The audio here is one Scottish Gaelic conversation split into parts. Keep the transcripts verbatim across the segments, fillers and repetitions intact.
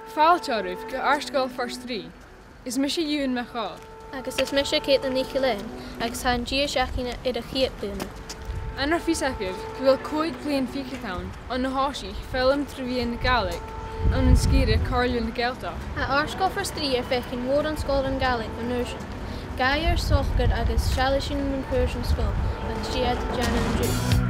Fàilte oirbh gu Àrd-sgoil Phort Rìgh. Is mise Ewan MacAoidh. Agus is mise Caitlin NicIllEathain, agus tha an dithis againn air a' chiad bliadhna. An robh fios agaibh gu bheil còig bliadhna fichead ann on a thòisich foghlam tro mheadhan na Gàidhlig ann an sgìre Comhairle na Gàidhealtachd? Tha Àrd-sgoil Phort Rìgh air faicinn mòran sgoilearan Gàidhlig an uair sin. Gabhaidh ar socair agus seallaidh sinn mun cuairt san sgoil agus dè tha iad a' dèanamh an-diugh.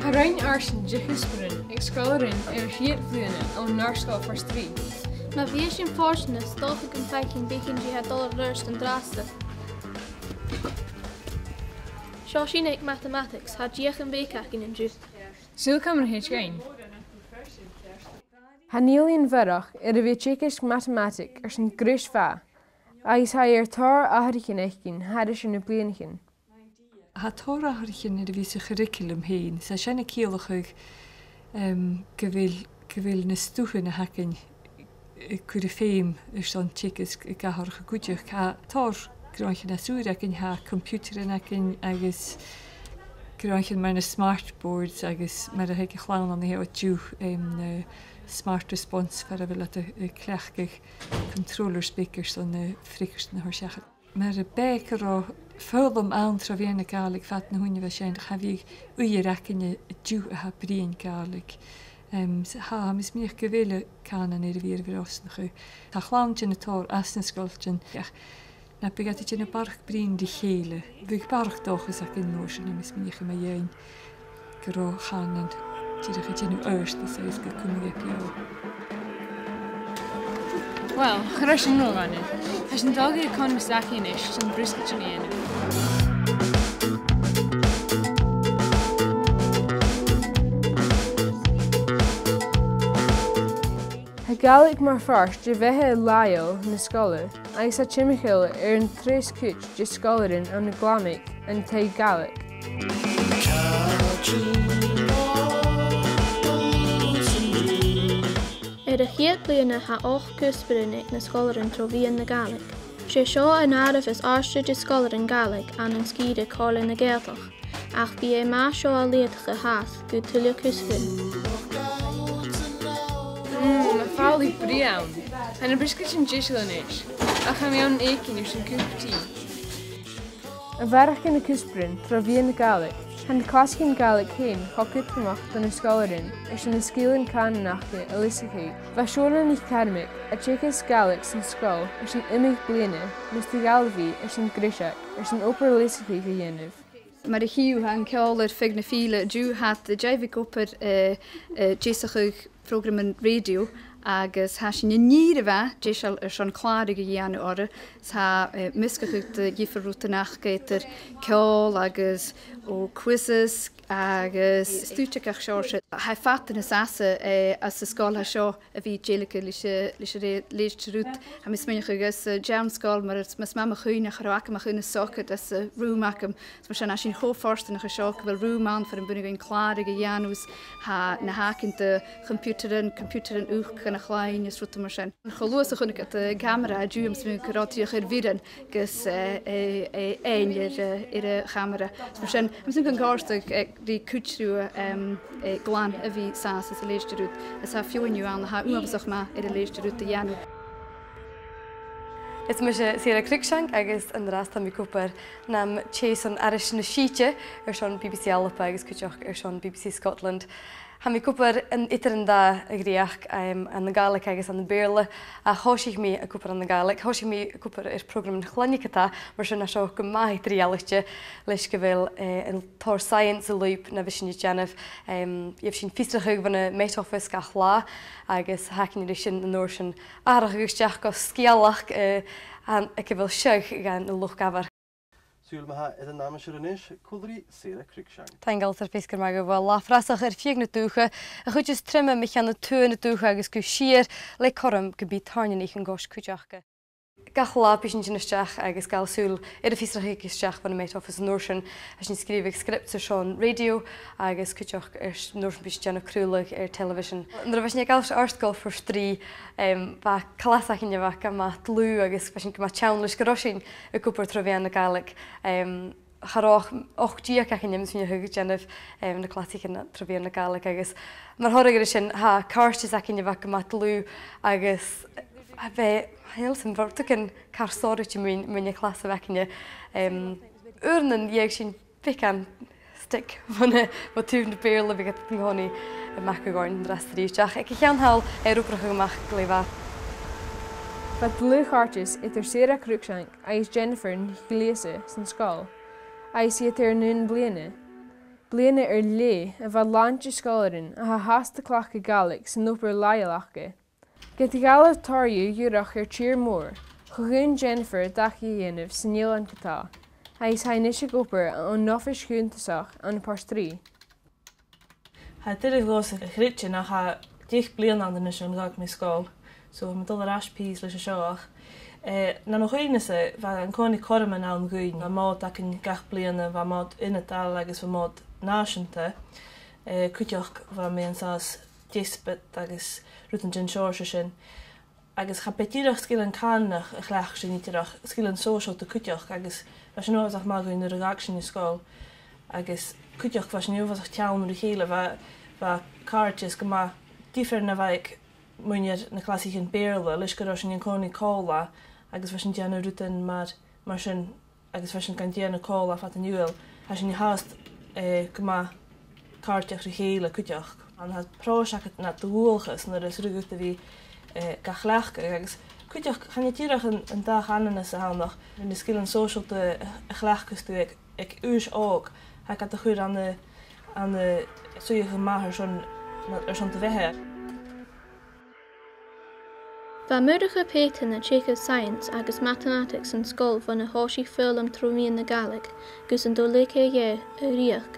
Tha roinn airson de chuspairean aig sgoilearan air a' chiad bhliadhna ann an Àrd-sgoil Phort Rìgh. Ma bhios sinn fortanach, 's dòcha gum faic sinn beagan dè tha dol air adhart an-dràsta. Seo sinn aig Mathematics, tha deuchainn bheag againn an-diugh. Saoil ciamar a thèid dhuinn. Tha Neil Iain Mhurach air a bhith a' teagasg matamataig airson greis mhath, agus tha e air tòrr atharraichean fhaicinn thairis air na bliadhnaichean. Tha tòrr atharraichean air a bhith sa churriculum fhèin, 's tha sin a' ciallachadh, em, gu bheil, gu bheil na stuthan a th' againn a' cur am feum airson teagasg ag atharrachadh cuideachd. Tha tòrr gnothaichean às ùr againn, tha computairean againn agus gnothaichean mar na smart boards agus mar a th' aig a' chlann an seo an-diugh, em, na smart response, far a bheil iad a', a' cleachdadh controllers beag airson na freagairtean a thoirt seachad. Mura biodh ro fhoghlam ann tro mheadhan na Gàidhlig fad na h-ùine, bha sin, cha bhiodh uiread againne an-diugh a tha a' bruidhinn Gàidhlig. Em, s-, tha, tha mi a' smaoineachadh gu bheil an cànan air a bhith air a bhrosnachadh. Tha a' chlann a' dèanamh tòrr às na sgoiltean, ach nam biodh iad a' dèanamh barrachd bruidhinn ri chèile, bhiodh barrachd dòchas againn an uair sin, tha mi a' smaoineachadh, mu dheidhinn gun robh a' chànan dìreach a' dèanamh adhartas agus gu cumadh e beò. Uill, chuir sinn an-diugh ann. Tha sinn a' dol gu Coinneach Stackey a-nis airson briosgaidean a dhèanamh. Tha Gàidhlig mar phàirt de bheatha làitheil na sgoile, agus tha timcheall air an treas cuid de sgoilearan ann an Glaschu an taigh Ghàidhlig. Air a' chiad bliadhna tha ochd cuspairean aig na sgoilearan tro mheadhan na Gàidhlig. 'S e seo an àireamh as àirde de sgoilearan Gàidhlig ann an sgìre Comhairle na Gàidhealtachd, ach bidh e math seo a leudachadh fhathast gu tuilleadh cuspairean. Mm, tha fàileadh brèagha ann. Tha na briosgaidean deiseil a-nis, ach tha mi an dòchas gun cuir sinn cupa tì. A bharrachd air na cuspairean tro mheadhan na Gàidhlig, tha na clasaichean Gàidhlig fhèin cho cudromach do na sgoilearan airson na sgilean cànain aca a leasachadh. Bha Seòna NicCarmaig a' teagasg Gàidhlig san sgoil airson iomadh bliadhna, mus do dh'fhalbh i airson greiseag, airson obair leasachadh a dhèanamh. Mar a chì thu, tha an ceòl air feadh na fìdhle an-diugh. Tha iad a' dèanamh obair, eh, eh, deasachadh prògraman rèidio, agus tha sinn an ìre mhath deiseil airson clàradh a dhèanamh orra. Tha, eh, measgachadh de dhiofar rudan aca eadar ceòl agus, o, quizzes agus stuth de gach seòrsa. Tha e fada nas fhasa, eh, anns an sgoil seo a bhith dèiligeadh leis, eh, leis an lè-, lèirsinn rud. Tha mi a' smaoineachadh gus, eh, dèan sgoil mar as, mas math mo chuimhne, cha robh agam ach aon socair anns an rùm agam. Is mar sin, tha sinn cho fortanach an seo gu bheil rùm ann far am b' urrainn dhuinn clàradh a dhèanamh, is tha na th' againn de choimpiutairean, coimpiutairean uchd dha na cloinn is rudan mar sin. Cho luath 's a chunnaic iad an camara an-diugh, tha mi a' smaoineachadh gun robh iad dìreach air bhioran gus, eh, eh, eh, èigheachd air, eh, air a' chamara. Is mar sin, tha mi a' smaoineachadh gun còrdadh, eh, ri cuid dhiubh, em, eh, glan a bhith an sàs anns an lèirsinn rud. Is tha feadhainn dhiubh ann a tha uabhasach math air an lèirsinn rud a dhèanamh. Is mise Sarah Cruickshank agus an-dràsta tha mi ag obair nam tè son aithris na sìde airson B B C Alba agus cuideachd airson B B C Scotland. Tha mi ag obair an, eadar an dà dhreuchd, em, ann an Gàidhlig agus ann am Beurla, ach thòisich mi ag obair ann an Gàidhlig. Thòisich mi ag obair air prògram na chloinne ge-tà, mar sin tha seo gu math eadar-dhealaichte leis gu bheil, eh, an tòrr science an lùib na bhios sinn a' dèanamh. Em, gheibh sinn fiosrachadh bhon a' Met Office gach latha, agus tha againn ri sin an uair sin atharrachadh a-steach gu sgeulachd, eh, an, aig a bheil seagh dhan an luchd-amhair. Siuthad ma-thà air an aimsir a-nis, còmhla ri Sarah Cruickshank. Taing dhut air feasgar math gu bheil latha frasach air feadh na dùthcha, a' chuid as truime mu cheann a tuath na dùthcha agus gu sìor, le cothrom gum bi tàirneanaich an cois cuideachd. Gach latha bidh sinn a' tighinn a-steach agus a' gabhail sùil air a' fhiosrachadh a thig a-steach bhon a' Met Office an uair sin. Tha sinn a' sgrìobhadh scripts airson radio agus cuideachd air, an uair sin bidh sinn a' dèanamh craoladh air television. Nuair a bha sinn a' gabhail àrd-sgoil Phort Rìgh, em, bha clas againn a bha gu math dlùth agus bha sinn gu math teann leis gun robh sinn ag obair tro mheadhan na Gàidhlig. Em, cha robh ach ochd deug againn, am, a' dèanamh, em, na clasaichean tro mheadhan na Gàidhlig agus mar thoradh air sin, tha càirdeas againn a bha gu math dlùth agus a bha, tha e uabhasach, bha rudeigin car sònraichte mun, mun a' chlas a bh' againne. Em, uaireannan dh'fhàg sinn beagan stick bhon a', bho thaobh na Beurla, bhiodh iad an-còmhnaidh a' machadh oirnn an-dràsta 's a-rithist, ach aig a' cheann thall, eh, obrachadh a-mach glè mhath. Bha dlùth-chàirdeas eadar Sarah Cruickshank agus Jennifer NicGillÌosa san sgoil, agus iad air an aon bliadhna. Bliadhna air leth a bha làn de sgoilearan a tha fhathast a' cleachdadh Gàidhlig san obair làitheil aca. Ged a dh'fhalbh Toraigh a dh'fhuireach air tìr mòr, cho-dhùin Jennifer dachaigh a dhèanamh san eilean co-dhiù, agus tha i a-nis ag obair ann an oifis chunntasach ann am Port Rìgh. Tha e doirbh dhòmhsa a chreidsinn, ach tha deich bliadhna ann a-nis bhon a dh'fhàg mi an sgoil, so tha mi a' dol air ais pìos leis an seo, ach, eh, nam chuimhne-sa, bha an-còmhnaidh cothroman ann dhuinn, bha Mòd againn gach bliadhna, bha Mòd ionadail agus bha Mòd nàiseanta, eh, cuideachd bha mi an sàs deasbad agus rudan den t-seòrsa sin. Agus cha b' e dìreach sgilean cànain a chleachd sinn idir ach sgilean sòisealta cuideachd, agus bha sin uabhasach math dhuinn nuair a dh'fhàg sinn an sgoil. Agus cuideachd bha sinn uabhasach teann ri chèile, bha, bha càirdeas gu math diofar na bha aig muinntir na clasaichean Beurla, leis gun robh sinn an-còmhnaidh còmhla, agus bha sinn a' dèanamh rudan mar, mar sin, agus bha sinn gan dèanamh còmhla fad an t-siubhail. Tha sinn fhathast, eh, gu math càirdeach ri chèile cuideachd. An tha pròiseact nad dhualchas nuair as urrainn dhut a bhith, eh, ga chleachdadh, agus cuideachd chan e dìreach an, an dà-chànanas a th' ann ach na sgilean sòisealta a, a chleachdas tu aig, aig aois òg, tha iad gad chur ann an, ann an suidheachadh math airson, airson do bheatha. Bha Murchadh Pàgan a' teagasg science agus mathematics san sgoil bhon a thòisich foghlam tro mheadhan na Gàidhlig, gus an do leig e dheth a' rìoghachd.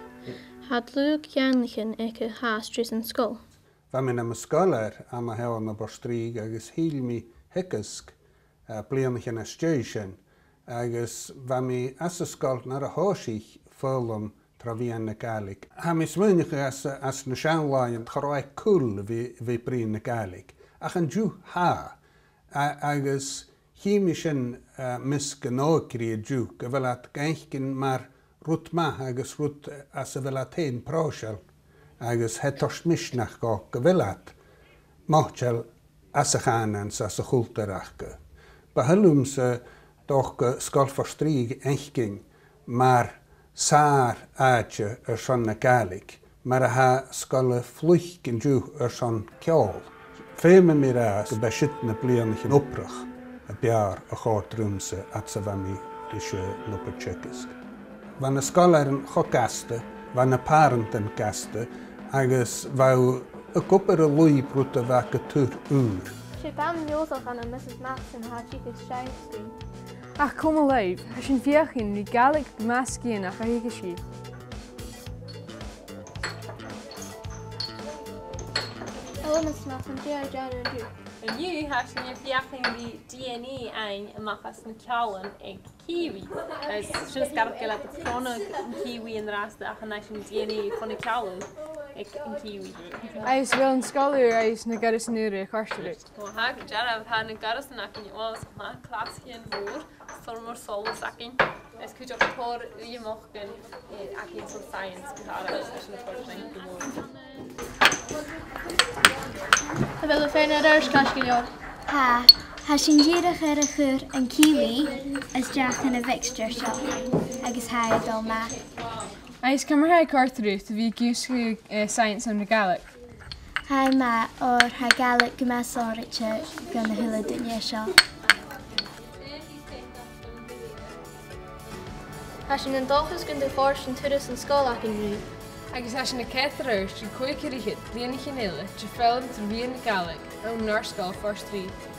Tha dlùth-cheanglaichean aige fhathast ris an sgoil. Bha mi nam sgoilear ann an Eilean a' Phort Rìgh agus thill mi a theagasg, eh, bliadhnaichean às dèidh sin, agus bha mi anns an sgoil nuair a thòisich foghlam tro mheadhan na Gàidhlig. Tha mi a' smaoineachadh às, às na seann làithean, cha robh e cool a bhith, a bhith a' bruidhinn na Gàidhlig. Ach an-diugh tha, a-, agus chì mi sin, eh, am measg an òigridh an-diugh, gu bheil iad ga fhaicinn mar rud math agus rud, eh, às a bheil iad fhèin pròiseil, agus tha e a' toirt misneachd dhomh gu bheil iad moiteil às a' chànan 's às a' chultar aca. Bu thoil leamsa, 's dòcha, Sgoil Phort Rìgh fhaicinn mar sàr-àite airson na Gàidhlig, mar a tha sgoil a' Phluic an-diugh airson ceòl. Feumaidh mi ràdh gum b' e siud na bliadhnaichean obrach a b' fheàrr a chòrd riumsa fhad 's a bha mi ris an obair teagaisg. Bha na sgoilearan cho gasta, bha na pàrantan gasta, agus bha iad ag obair a lùib rud a bha gu tur ùr. 'S e bean Leòdhasach ann am Mrs Matson a tha a' teagasg science dhuinn. Ach coma leibh, tha sinn a' feuchainn ri Gàidhlig gu math sgitheanach a theagasg. Hello, Mrs Matson, dè tha thu a' dèanamh an-diugh? An-diugh, tha sinn a' feuchainn ri D N A fhaighinn a-mach às na ceòlan aig kiwi. Is sin as coireach gu bheil iad a' cronadh an kiwi an-dràsta ach an fhaigh sinn D N A bho na ceòlan aig an kiwi. Agus a bheil an sgoil ùr agus na goireasan ùra a' còrdadh riut? Ò, tha, gu dearbh, tha na goireasan againn uabhasach math, clasaichean mòr, 's tòrr mòr solas againn. Is cuideachd tòrr uidheamachdan, eh, againn son science gu h-àraidh, is sin a' còrdadh rium gu mòr. A bheil thu fhèin air adhart gu leòr? Tha. Tha sinn dìreach air a chur an kiwi a-steach dhan a' mhixture seo, agus tha e a' dol math. Agus ciamar a tha e a' còrdadh riut a bhith ag ionnsachadh, eh, science anns a' Ghàidhlig? Tha e math, oir tha Gàidhlig gu math sònraichte dhan a h-uile duine seo. Tha sinn an dòchas gun do chòrd an turas an sgoil againn riut. Agus tha sinn a' coimhead air adhart ri còmhradh riut bliadhnaichean eile de foghlam tro mheadhan na Gàidhlig ann an Àrd-sgoil Phort Rìgh.